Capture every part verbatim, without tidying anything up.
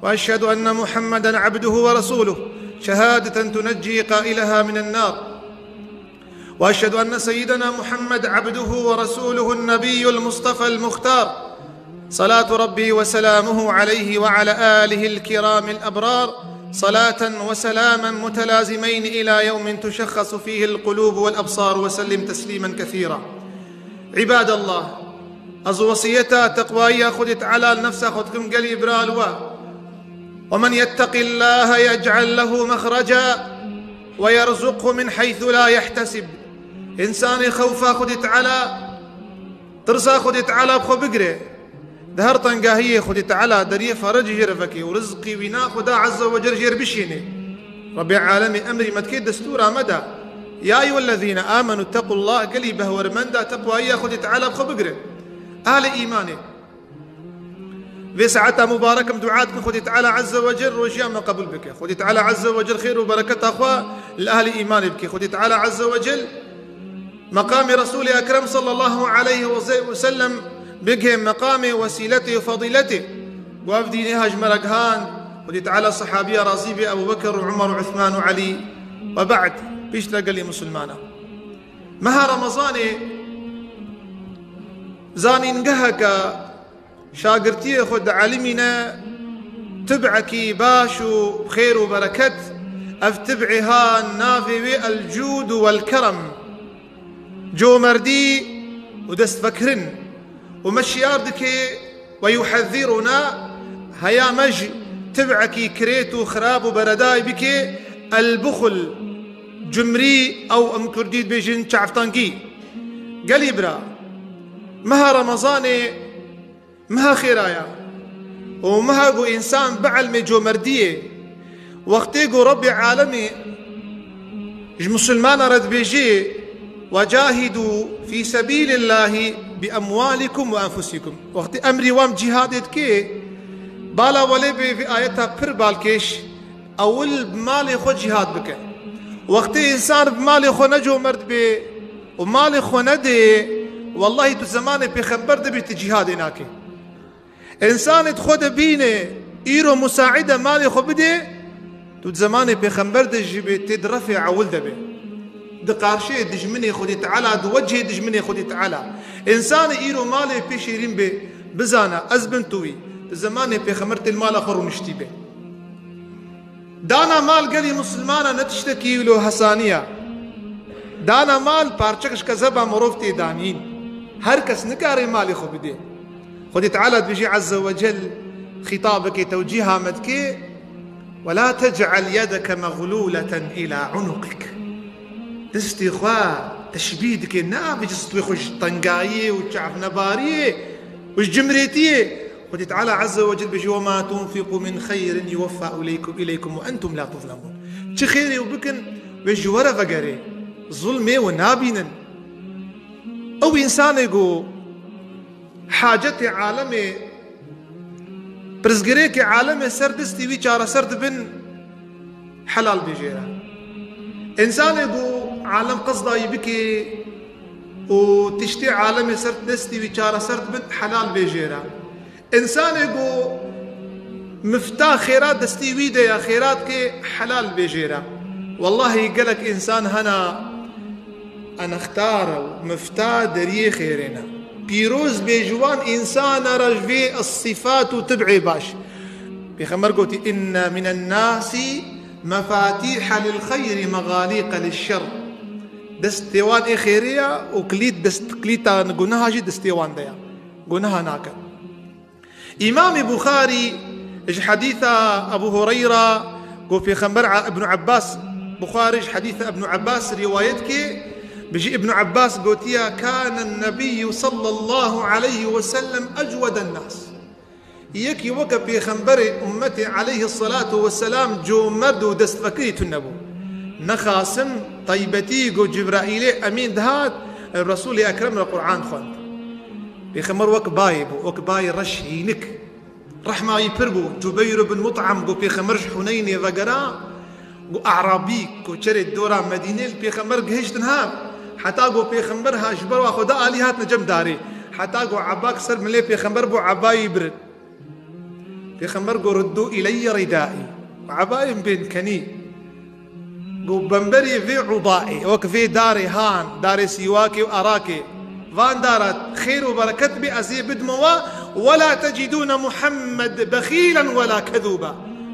وأشهد أن محمدا عبده ورسوله، شهادة تنجي قائلها من النار. وأشهد أن سيدنا محمد عبده ورسوله النبي المصطفى المختار، صلاة ربي وسلامه عليه وعلى آله الكرام الأبرار، صلاة وسلاما متلازمين إلى يوم تشخص فيه القلوب والأبصار، وسلم تسليما كثيرا. عباد الله، Ez wesiyeta teqwayîya Xwedê Teala li nefsa xwe dikim, gelî bira li we. ومن يتق الله يجعل له مخرجا ويرزقه من حيث لا يحتسب. Însanê xewfa Xwedê Teala, tirsa Xwedê Teala bi xwe bigire, di her tengahiyê Xwedê Teala deriyê ferecî jê re veke û rizqî wî na Xweda Azze ve Cel jê re bişîne. Rebê Alemê emrî me dike, destûra me da. يا أيها الذين آمنوا اتقوا الله, gelî behwermenda teqwayiya Xwedê Teala bi xwe bigirin. Ehlê îmanê. Vê saeta mubarek em dua dikin, Xwedê Teala Azze ve Cel rojiya me qebûl bike. Xwedê Teala Azze ve Cel xêr û bereketa xwe li ehlê îmanê bike. Xwedê Teala Azze ve Cel meqamê Resûlê Ekrem sallallahu aleyhi ve sellem bigihê meqamê wesîletê û fedîletê. Ku ev dînê ha ji me re gihand, Xwedê Teala sehabiya razî be, Ebu Bekir û Umar û Uthman û Elî. We be'd, piştre gelê misilmana. Meha Remezanê zanîngeheke şagirtiyê xwe dielimîne tib'ekî baş û xêr û bereket. Ev tib'ê ha navê wê el-cûd û el-kerem, comerdî û destvekirin, û me şiyar dike, we yuhezîrûna, heya me ji tib'ekî kirêt û xirab û beredayî bike, el-buxl, cimrî, ew em kurdî dibêjin çavtangî. Gelî bira, meha Remezanê meha xêra ya. Û meha ku însan bielmê comerdiyê, wextê ku Rebbê Alemê ji misilmana re dibêjê, "وجاهدوا في سبيل الله بأموالكم وأنفسكم." Wextê emrî wan cîhadê dike, bala welê bê vê ayeta pir balkêş, Ewil bi malê xwe cîhad bike. Wextê însan bi malê xwe necomerd bê û malê xwe nedê, wellahî tu zemanê pêxember de bî tu cîhadê nakê. Însanê di xwe de bîne, îro musaîde malê xwe bidê, tu di zemanê pêxember de jî bê tê di refê ewil de bê. Di qarşê dijminê Xwedê Teala, di wecihê dijminê Xwedê Teala. Însanê îro malê pê şêrîn bê, bizana ez bin tu wî, di zemanê pêxember tê li mala xwe rûniştî bê. Dana mal gelî misilmana ne tiştekî wilo hesanî ya. Dana mal parçek ji kezeba mirov tê danîn. Her kes nikare malê xwe bidê. Xwedê Teala dibêjî Azze ve Cel, xîtabekê tewcîha me dike, "ولا تجعل يدك مغلولة إلى عنقك." Destê xwe teşbîh dike, ne avêjî stûyê xwe ji tengayiyê û çavnebariyê û ji cimrêtiyê. Xwedê Teala Azze ve Cel bêjî, "وما تنفقوا من خير يوفى إليكم، إليكم وأنتم لا تظلمون." Çi xêrê û bikin, wê ji we re vegerê. Zulmê we nabînin. Ew însanê ku hacetê alemê, pirsgirêkê alemê ser destî wî çareser dibin, helal bê jê re. Însanê ku alem qesda wî bike û tiştê alemê ser destî wî çareser dibin, helal bê jê re. Însanê ku mifta xêra destî wî de ya, xêra dike, helal bê jê re. Wellahî gelek însan hene, enextar û mifta deriyê xêrê ne. Pîroz bê ji wan însana re ji vê sifat û tib'ê baş. Pêxember gotî, "إن من الناس مفاتيح للخير مغاليق للشر." Destê wan ê xêrê ya û kilît dest, kilîta guneha jî destê wan de ya. Guneha nakin. Îmamê Buxarî ji hedîsa Ebu Hureyra ku pêxember a-, Ibn Abbas, Buxarî ji hedîsa Ibn Abbas rîwayet ke, bi jî Ibn Abbas gotiya, "كان النبي صلى الله عليه وسلم أجود الناس." Yekî weke pêxemberê ummetê aleyhissalatu vesselam comerd û destvekirî tune bû. Nexasim taybetî ku Cibraîlê Emîn dihat, Resûlê Ekrem re Qur'an dixwend. Pêxember wek bayê bû, wek bayê reş hînik. Rehma wî pir bû. Cubeyr bin Mut'im ku pêxember ji Huneynê vegera, ku E'rabî, koçerê dora Medînê li pêxember gihiştin ha. Heta ku pêxember ha ji ber wa xwe da alî hatine cem darê. Heta ku Ebak ser milê pêxember bû, Ebayî birin. Pêxember got, "Riddu ileyye ridai." Ebayê min bên kenî. Got, "Bemberî vê udaê, wek vê darê han, darê sîwakê û arakê, van dara xêr û bereket bê, ez ê bidime we, we la tecidûne Muhammed bexîlen we la kezûba."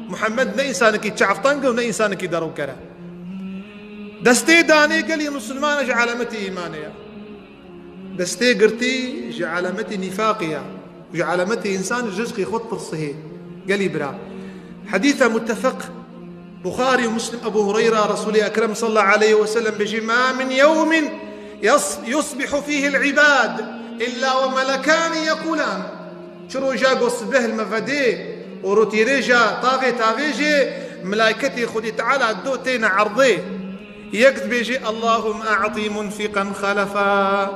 Muhammed ne însanekî çavteng e û ne însanekî derûker e. Destê danê gelî misilman e ji alametê îmanê ye. Destê girtî ji alametê nîfaqê ye. Ji alametê însan ji rizqê xwe tirsihê. Gelî bira. Hedîsa muttefeq Buxarî û Muslim, Ebu Hureyra, Resûlê Ekrem sallallahu aleyhi ve sellem bêjî, "Ma min yewmin yas-, yusbihu fihil ibad illa ve melekani yequlan." Çi roja ku sibeh li me vedê û rotîrêja tavê tavê jê, melayketê Xwedê Teala do têne erdê. Yek dibêje, "Allahum a'ti munfiqan xelefa."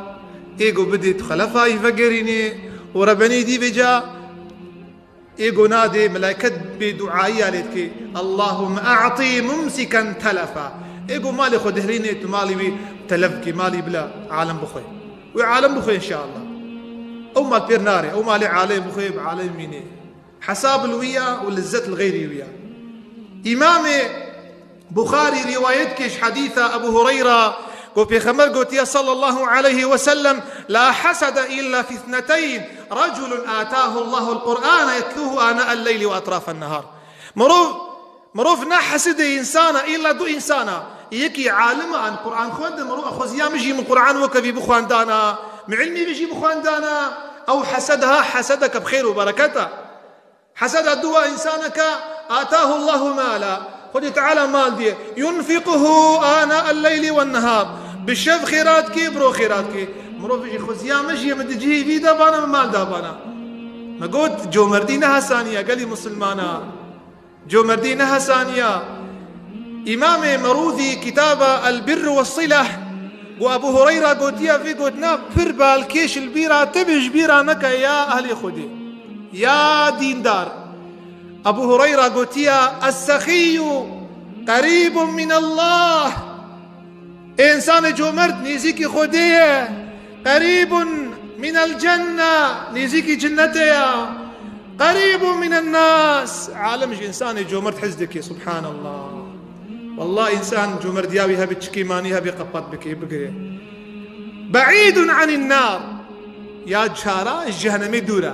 Ê ku bidê tu xelefayî vegerînê û rebenî dî vêca. Ê ku nadê, melaiket bê duayiya lê dike, "Allahum a'ti mumsikan telefa." Ê ku malê xwe diherînê, tu malê wî telef bikî, malî bila alem bixwe. Wê alem bixwe inşallah. Ew mal pêr nare, ew malê alem bixwe, bi alem mînê. Hesab li wî ya û lizzet li xeyrî wî ya. Îmamê Buxarî rîwayet dike ji hedîsa Ebu Hureyra, ku Pêxember gotiye sallallahu aleyhi ve sellem, "La hasede illa fi ithnetayn, reculun atahu Allahu al-Qur'ane yetluhu ana el-leyli ve etrafen nehar." Mirov, mirov ne hesidê însana, illa du însana. Yekî alim e, an Qur'an xwendin, mirov xweziya min jî min Qur'an weke vî bixwendana, min ilmî vî jî bixwendana, ew hesed ha, hesedeke bi xêr û bereket e. Heseda duwa însaneke, "Atahu Allahu mala." Xwedê Teala mal diye. "Yunfiquhu ana el-leyli wen-nehar." Bi şev xêrat ke, bi ro xêrat ke. Mirov jî xweziya me jî, min di cihê vî de bana, min mal da bana. Me got, comerdî ne hesaniya, gelî misilmana. Comerdî ne hesaniya. Îmamê Merûzî kitaba El-Birr ve Silah, ku Ebu Hureyra gotiye, vê gotina pir balkêş li bîra te be, ji bîra neke ya ehlê Xwedê, ya dîndar. Ebu Hureyra gotiye, "Es-sexiyyu qerîbun minellah." Ê însanê comerd nêzîkî Xwedê ye. Qerîbun minel cenne, nêzîkî cinnetê ye. Qerîbun minen nas. Alem ji însanê comerd hez dike, subhanallah. Wallah, însan comerdiya wî hebe çikê manî hebe qepat bike, bigire. Be'îdun anin nar. Ya çara ji cehenemê dûr e.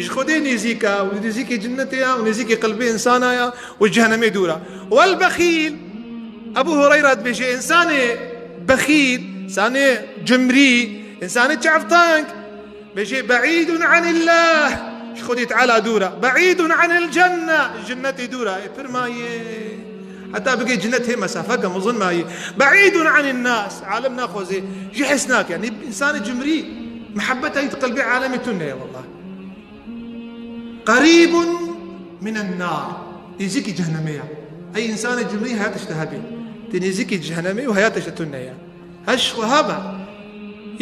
Ji Xwedê nêzîk e û nêzîkî cinnetê ye û nêzîkî qelbê însana ye û cehenemê dûr e. Wel bexîl, Ebu Hureyra dibêje, însanê bexîl, însanê cimrî, însanê çavteng, bêje, "Be'îdun anillah." Ji Xwedê Teala dûr e. "Be'îdun anil cenne." Ji cinnetê dûr e. Ê pir mayê. Heta bigê cinnet hê mesafeke mezin mayê. "Be'îdun anin nas." Alem naxwazê. Ji hes nake. Yanî însanê cimrî, mihebbeta wî di qelbê alemê tune ye, wallah. Qerîbun minen nar. Nêzîkî cehenemê ye. Ey însanê cimrî heya tişte hebê. Tê nêzîkî cehenemê û heya tişte tune ye. Heş xwe hebe.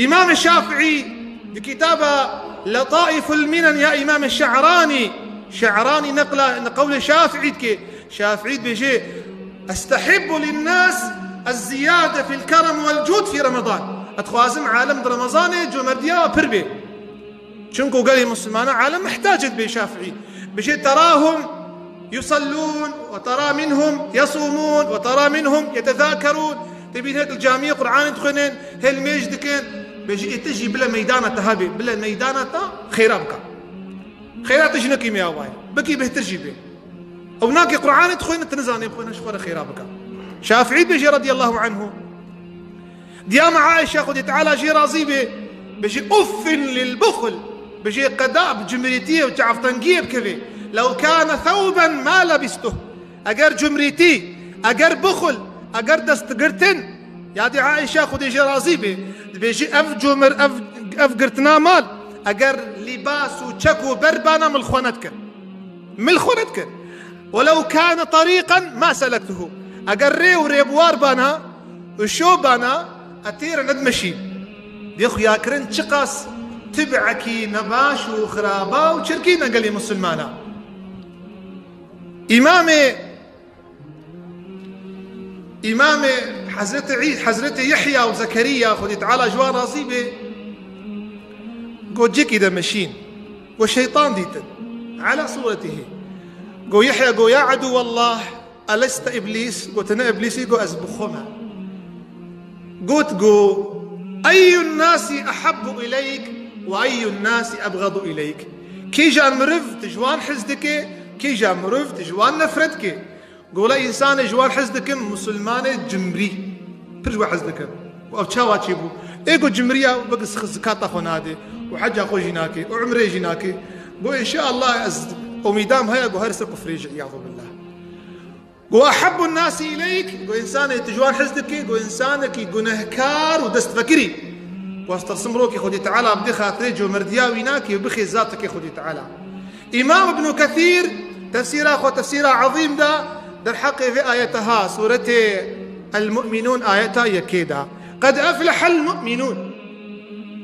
Îmamê Şafîî di kitaba Letaîful Minen ya Îmamê Şe'ranî, Şe'ranî neqla, qewlê Şafîî dike. Şafîî dibêje, "Estehibbu linnâs ez-ziyade fil kerem vel cûd fî Remezan." Ez dixwazim alem di Remezanê comerdiya pir bê. Çunku gelê Musulmana alem mihtac dibê Şafîî. Bêje, "Terahum yusallûn ve tera minhum yasûmûn ve tera minhum yetezâkerûn." Tê bîn hê di camiyê Qur'anê dixwînin, hê nimêj dikin. Bêje, "Ê tu jî bile meydana te hebê, bile meydana te xêra bike. Xêra tu jî nekî me awayê. Bikî bêhtir jî bê." Ew nake Qur'anê dixwîne, tu nizanê bixwîne, ji xwe re xêra bike. Şafîî bêje radiyallahu anhu. Diya me Aîşe, Xwedê Teala jê razî bê, bêje, "Uffin lil buxl." Bêje, "Qeda bi cimrîtiyê û çavtengiyê bikevê. Lew kâne thewben ma lebistuh." Eger cimrîtî, eger buxl, eger destgirtin, ya dê Aîşe, Xwedê jê razî bê, dibêje, "Ev cumir, ev, ev girtina mal, eger lîbas û çek û ber bana, min li xwe nedikir." Min li xwe nedikir. "Welew kâne terîqen ma selektuhu." Eger rê û rêbuwar bana û şo bana, ez tê re nedimeşîm. Dê xuyakirin çiqas tib'ekî nebaş û xiraba û çirkîn e gelê Musulmana. Îmamê Îmamê Hezretê Î-, Hezretê Yehya û Zekeriya, Xwedê Teala ji wan razî bê, got, cekî de meşîn, got, şeytan dîtin. Ala suretihî. Go Yehya go: "Ya aduwallah, eleste Îblîs?" Go: "Te ne Îblîsî?" Go: "Ez bi xwe me." Got go: "Eyyun nasi ehabbu ileyk ve eyyun nasi ebgadu ileyk?" Kîjan miriv tu ji wan hez dike, kîjan miriv tu ji wan nefret dike? Go: "Wela însanê ji wan hez dikim, misilmanê cimrî. Pir ji we hez dikim." Go: "Ev çawa çêbû?" Ê go: "Cimriya, wek zikata xwe nade û heca xwe jî nake û umrê jî nake." Go: "Înşeallah, ez umîdam heye, go her ser kufrê jî, îyadu billah." Go: "Ehabbun nasi ileyk?" Go: "Însanê tu ji wan hez dikî?" Go: "Însanekî gunehkar û destvekirî. Go: Ez tersim rokê Xwedê Teala bidê xatirê comerdiya wî nakê û bixê zatekê Xwedê Teala." Îmam Ibn Kethîr tefsîra xwe, tefsîra ezîm da, derheqê vê ayete ha, sûretê El-Mu'minûn ayeta yekê da: "Qed eflehel mu'minûn."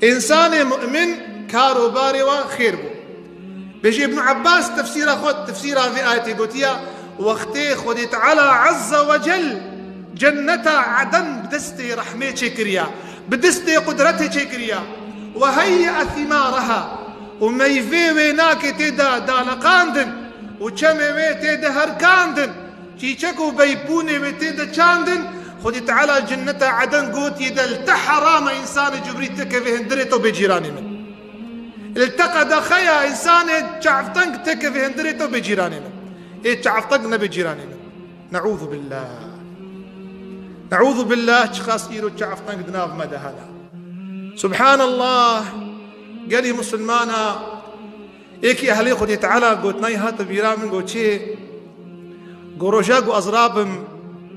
Însanê mu'min karobarê wa xêr bû. Bêjî Ibn Abbas tefsîra xwe, tefsîra vê ayetê gotiya: Wextê Xwedê Teala Azze ve Cel cenneta Eden bi destê rehmê çêkiriya, bi destê qudretê çêkiriya, "Ve heyye thimaraha", û meyvê wê nakê tê de daleqandin, û çemê wê tê de herkandin, çîçek û beypûnê wê tê de çandin, Xwedê Teala cenneta Eden gotiye de: "Li te heram e însanê cimrî tekeve hundirê te û bê cîranê min." Li te qedexe ya însanê çavteng tekeve hundirê te û bê cîranê min. Ê çavteng nebe cîranê min. Neûzu billah. Neûzu billah, çiqas îro çavteng di nav me de hene. Subhanallah. Gelî misilmana, êkî ehlê Xwedê Teala gotinayî hate bîra min, got çê? Got: "Roja ku ez rabim,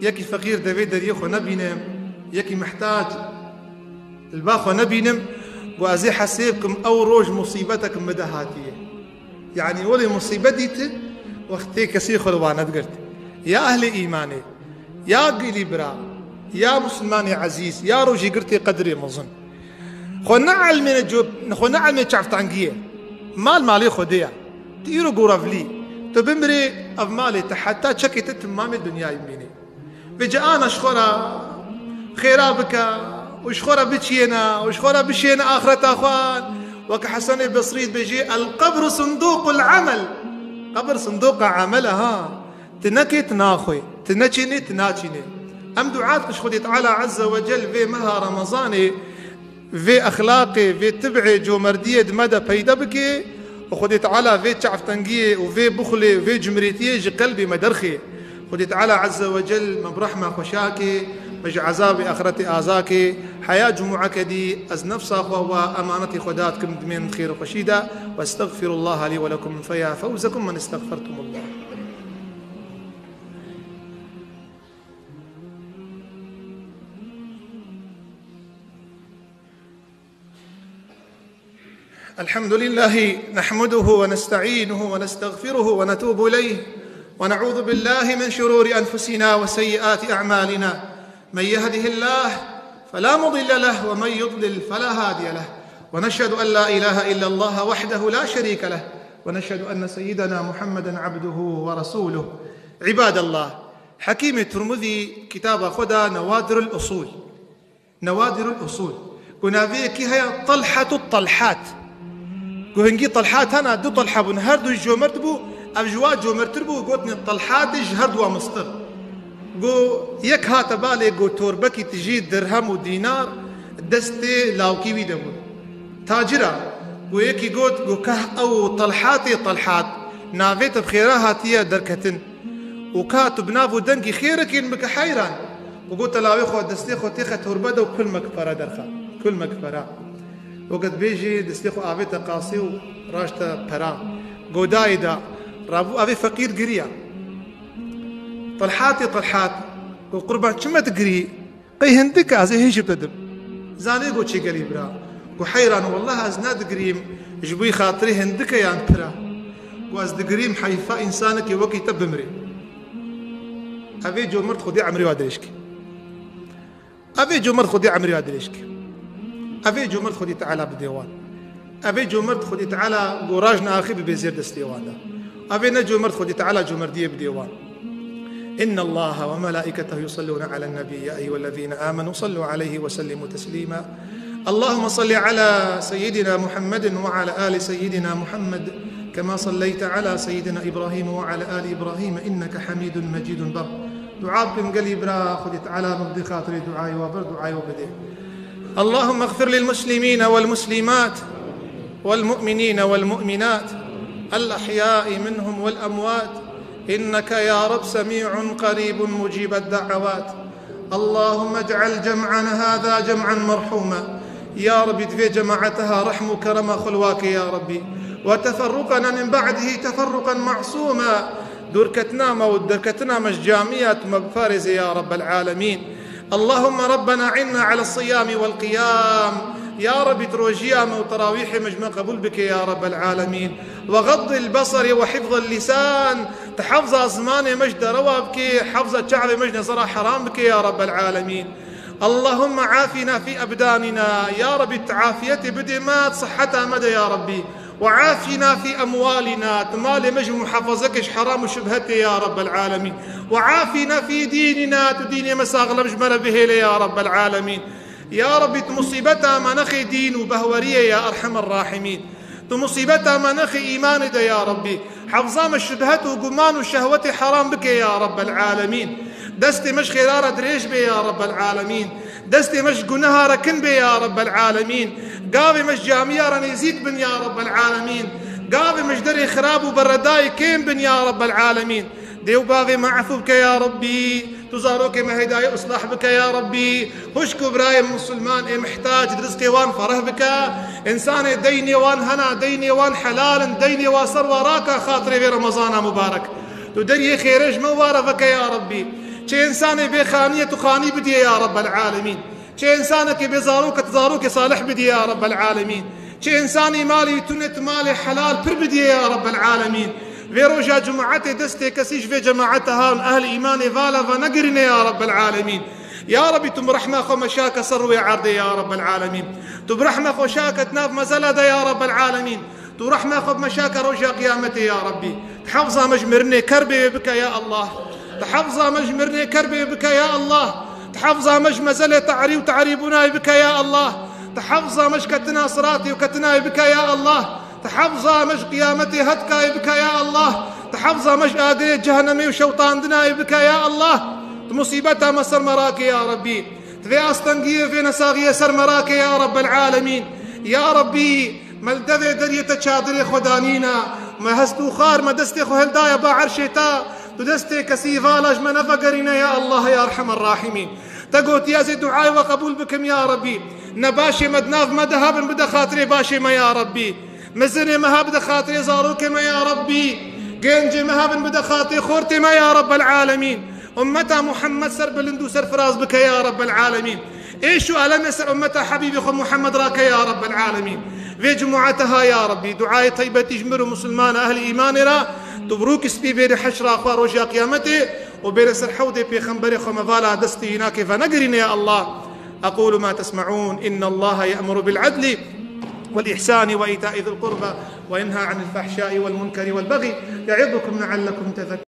yekî feqîr devê deriyê xwe nebînim, yekî mihtac li ba xwe nebînim, got ez ê hesê bikim, ew roj musîbetek min de hatiye." Yanî welê musîbet dîtin, wextê kesî xwe li wan nedigirt. Ya ehlê îmanê, ya gelî bira, ya misilmanê ezîz, ya rojî girtê qedirê mezin. Xwe neelmêne cop-, xwe neelmê çavtengiyê. Mal malê Xwedê ye. Tu îro gorevlî. Tu bimirê, ev malê te heta çekê te timamê dinyayê bimînê. Vêca ana ji xwe re xêra bike û ji xwe re biçiyêne û ji xwe re bişêne axireta xwe. Weke Hesenê Besrî dibêjî: "El qebru sindûqul emel." Qebir sindoqa emel e ha. Tu nekê, tu naxwê. Tu neçênê, tu naçînê. Em dua dikin ji Xwedê Teala Azze ve Cel vê meha Remezanê vê exlaqê, vê tib'ê comerdiyê di me de peyde bike û Xwedê Teala vê çavtengiyê û vê buxlê û vê cumrêtiyê ji qelbê me derxê. Xwedê Teala Azze ve Cel me bi rehma xwe şakê, me ji ezabê axretê azakê. Heya cumueke dî ez nefsa xwe we emanetê xwe dadikim dimên xêr û xweşî de. Ve estexfirullaha lî ve lekum, feya fewzekum men istexfertumullah. الحمد لله نحمده ونستعينه ونستغفره ونتوب إليه، ونعوذ بالله من شرور أنفسنا وسيئات أعمالنا. من يهده الله فلا مضل له، ومن يضلل فلا هادي له. ونشهد أن لا إله إلا الله وحده لا شريك له، ونشهد أن سيدنا محمدا عبده ورسوله. عباد الله، Hekîmê Tirmizî kitaba xwe da Newadirul Usûl. Newadirul Usûl. Ku navê yekî heye Talhatu Talhat. Ku hingî Talhat hena, du Talha bûn, her du jî comert bû, ev ji wa comertir bû, gotinê Talhatê ji her du wa mistir. Ku yek hate balê, ku torbekî tijî dirhem û dînar destê lawkî wî de bû. Tacir a. Ku yekî got, ku keh ew Talhatê Talhat, navê te bi xêra hatiye derketin. Û ka tu bi nav û dengî xêrekên bike heyran. Û gote lawê xwe, destê xwe têxe torbe de û kulmek pere derxe. Kulmek pere. Weke dibêjî destê xwe avête qasê û raşte pera. Godayê da. Rabû avê feqîr giriya. Talhatê Talhat. Got, qurban çi me digirî? Qey hindike, ez ê hêj bidim. Zanê got çê gelî bira. Got heyran, wallah ez nedigirîm ji bo xatirê hindike yan pira. Got ez digirîm heyfa însanekî wekî te bimrê. Evê comert Xwedê emrê wa dirêj ke. Evê comert Xwedê emrê wa dirêj ke. Evê comert Xwedê Teala bidê wan. Evê comert Xwedê Teala goraj neaxê bibe zêr destê wan de. Evê ne comert Xwedê Teala comerdiyê bidê wan. إن الله وملائكته يصلون على النبي، يا أيها الذين آمنوا صلوا عليه وسلموا تسليما. اللهم صل على سيدنا محمد وعلى آل سيدنا محمد كما صليت على سيدنا إبراهيم وعلى آل إبراهيم إنك حميد مجيد. بر دعاء بكم قلي برا خدي تعالى مبدي خاطري دعاء وبر دعاء وبدي. اللهم اغفر للمسلمين والمسلمات والمؤمنين والمؤمنات الأحياء منهم والأموات إنك يا رب سميع قريب مجيب الدعوات. اللهم اجعل جمعنا هذا جمعا مرحوما. يا ربي، di vê cemaeta ha rehm û kerema xwe li wa ke ya Rebbî. وتفرقنا من بعده تفرقا معصوما. Dûrketina me û derketina me ji camiya tu me biparêze ya Rebbel Alemîn. اللهم ربنا أعنا على الصيام والقيام. Ya Rebbî, tu rojiya me û terawîhê me ji me qebûl bike ya Rebbel Alemîn. وغض البصر وحفظ اللسان. Tu hefza zimanê me ji derewa bike, hefza çavê me ji nezera heram bike ya Rebbel Alemîn. اللهم عافنا في أبداننا. Ya Rebbî, tu afiyetê bidê me, tu siheta me de ya Rebbî. وعافنا في أموالنا. Tu malê me ji muhafaza ke ji heram û şubhetê ya Rebbel Alemîn. وعافنا في ديننا. Tu dînê me saxlem ji me re bihêle ya Rebbel Alemîn. Ya Rebbî, tu musîbeta me nexê dîn û behweriyê ya Erhemer Rahimîn. Tu musîbeta me nexê îmanê de ya Rebbî. Hefza me şubhet û guman û şehwetê heram bike ya Rebbel Alemîn. Destê me ji xêra re dirêj bê ya Rebbel Alemîn. Destê me ji guneha re kin bê ya Rebbel Alemîn. Gavê me ji camiya re nêzîk bin ya Rebbel Alemîn. Gavê me ji derê xirab û beredayê kêm bin ya Rebbel Alemîn. Dê û bavê me efû bike ya Rebbî. Tu zarokê me hêdayê islah bike ya Rebbî. Huşk û birayê misilman ê mihtac di rizqê wan fereh bike. Însanê deynê wan hena, deynê wan helal in, deynê wa ser wa raka xatirê vê Remezana mubarek. Tu deriyê xêrê ji me û wa re veke ya Rebbî. Çi însanê bê xaniyê tu xanî bidiyê ya Rebbel Alemîn. Çi însanekê bê zarok e tu zarokê salih bidiyê ya Rebbel Alemîn. Çi însanî malî tune tu malê helal pir bidiyê ya Rebbel Alemîn. Vê roja cumaetê destê kesî ji vê cemaeta ha û ehlê îmanê vala venegirîne ya Rebbel Alemîn. Ya Rebbî, tu bi rehma xwe meşake ser rûyê erdê ya Rebbel Alemîn. Tu bi rehma xwe şake di nav mezela de ya Rebbel Alemîn. Tu rehma xwe bimeşake roja qiyametê ya Rebbî. Tu hefza me ji mirinê kerbê wê bike ya Allah. Tu hefza me ji mirinê kerbê wê bike ya Allah. Tu hefza me ji mezelê te'rî û te'rîbûna wê bike ya Allah. Tu hefza me ji ketina siratê û ketina wê bike ya Allah. Tu hefza me ji qiyametê hetka wê bike ya Allah. Tu hefza me ji agirê cehenemê û şewtandina wê bike ya Allah. Tu musîbeta me ser me rake ya Rebbî. Tu vê astengiyê, vê nesaxiyê ser me rake ya Rebbel Alemîn. Ya Rebbî, me li devê deriyê te çadirê xwe danîne. Me hest û xar, me destê xwe hildaye ba erşê te. Tu destê kesî vala ji me nevegerîne ya Allah ya Erhemer Rahimîn. Te gotiye ez ê duayê we qebûl bikim ya Rebbî. Ne başê me di nav me de hebin bide xatirê başê me ya Rebbî. Mezinê me hebide xatirê zarokê me ya Rebbî. Gencê me hebin bide xatirê xortê me ya Rebbel Alemîn. Ummeta Muhammed ser bilind û ser firaz bike ya Rebbel Alemîn. Êş û elemê ser ummeta Habîbê xwe Muhammed rake ya Rebbel Alemîn. Vê cumûete ha ya Rebbî, duayê teybetî ji mir û misilmana ehlî îmanê re, tu bi rûkî spî bêrî heşra xwe roja qiyametê û bêrî ser hewdê pêxemberê xwe me vala destê wî nake venegirîne ya Allah. أقول ما تسمعون، إن الله يأمر بالعدل والإحسان وإيتاء ذي القربى وينهى عن الفحشاء والمنكر والبغي يعظكم لعلكم تذكرون.